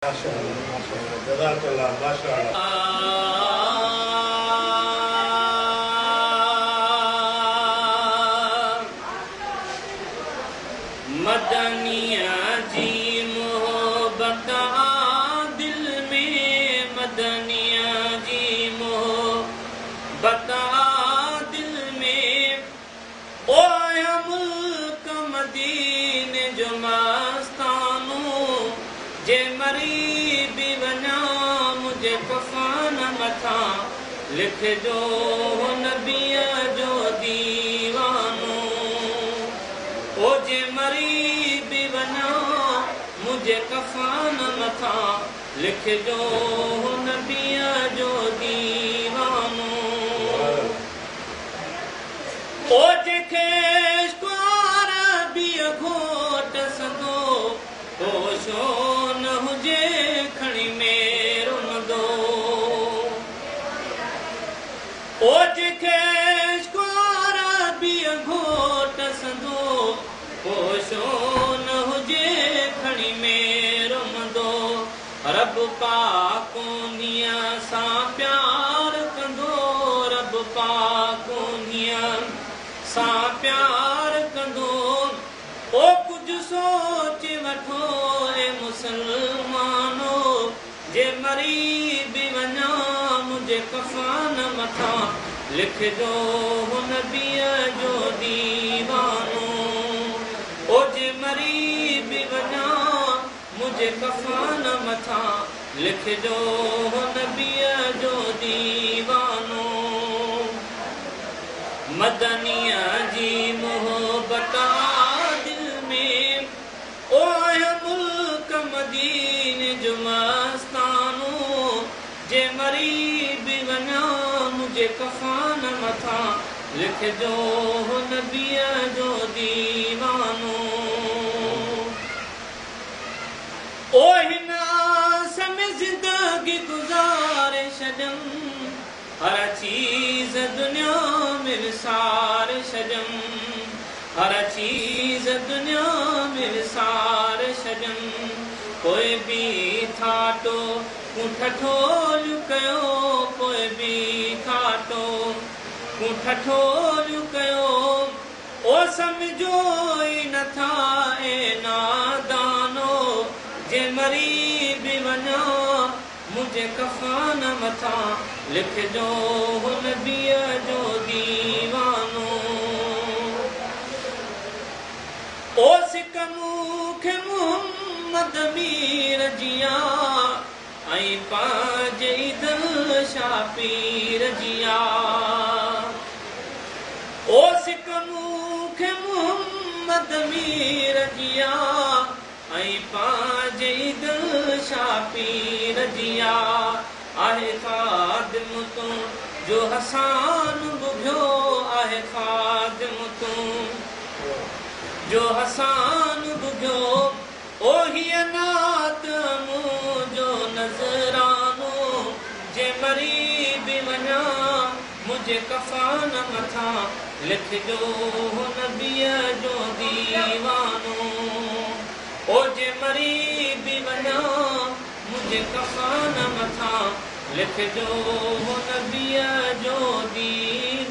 माशाअल्लाह माशाअल्लाह जज़ाकल्लाह माशाअल्लाह। मदनिया जी मोहब्बत दिल में, मदनिया जी मोहब्बत दिल में, ओ आया मुल्क मदीने जो मस्तानो, जे मरी बि वञा मुंहिंजे कफ़न मथां लिखिजो नबीअ जो दीवानो। ओ जे मरी बि वञा मुंहिंजे कफ़न मथां लिखिजो नबीअ जो दीवानो। ओ जंहिंखे अरबीअ घोट संदो, छो न हुजे खणी मेरो मंदो। ओ जंहिंखे अरबीअ घोट संदो, छो न हुजे खणी मेरो मंदो। रब पाक उन्हीअ सां प्यार कंदो, रब पाक उन्हीअ सां प्यार कंदो। ओ कुझु सोचे वठो ए मुसलमानो, जे मरी बि वञा मुंहिंजे कफ़न मथां लिखिजो नबीअ जो दीवानो। ओ जे मरी बि वञा मुंहिंजे कफ़न मथां लिखिजो नबीअ जो दीवानो। मदनिया जी मोहब्बत दिल में, ओ आया मुल्क मदीने जो मस्तानो, जे मरी बि वञा मुंहिंजे कफ़न मथां लिखिजो नबीअ जो दीवानो। ओ हिन आस में ज़िंदगी गुज़ारे छॾियमि, हर चीज़ दुनिया में विसारे छॾियमि, हर चीज़ दुनिया में विसारे छॾियमि। पोइ बि थाटो ठठोलियूं कयो, पोइ बि थाटो ठठोलियूं कयो। ओ सम्झो ई नथा ए नादानो, जे मरी बि वञा मुंहिंजे कफ़न मथां लिखिजो नबीअ जो दीवानो। ओ सिक मूंखे मोहम्मद मीर जिया, ऐं पंहिंजे ईदल शाह पीर जिया। ओ सिक मूंखे मोहम्मद मीर जिया, ऐं पंहिंजे ईदल शाह पीर जिया। आहे ख़ादिम तूं जो हसान ॿुधियो, आहे ख़ादिम तूं जो हसान ॿुधियो। ओ हीअ नात मुंहिंजो नज़रानो, जे मरी बि वञा मुंहिंजे कफ़न मथां लिखिजो नबीअ जो दीवानो। ओ जे मरी बि वञा मुंहिंजे कफ़न मथां लिखिजो नबीअ जो दीवानो।